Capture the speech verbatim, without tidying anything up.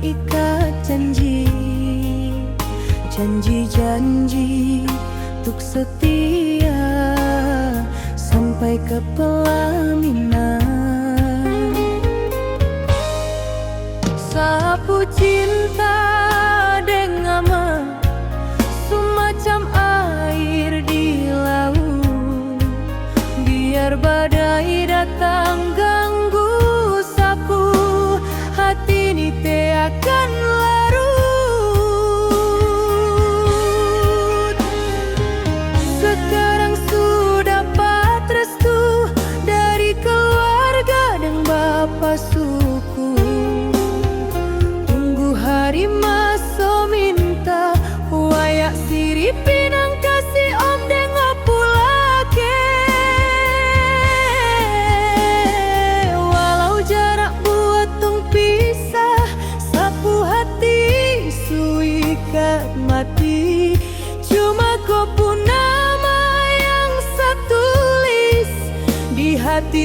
Ikat janji, janji-janji tuk setia sampai ke pelaminan. Sapu cinta deng aman, semacam air di laut. Biar badai datang ganggu sapu, hati ni te akan larut. Sekarang su dapat restu dari keluarga deng bapa suku. Tunggu hari maso minta, waya sirip pinang kasi om deng opu lake. Walau jarak buat tong pisah, sapu hati su ikat mati. Cuma ko pung nama yang sa tulis di hati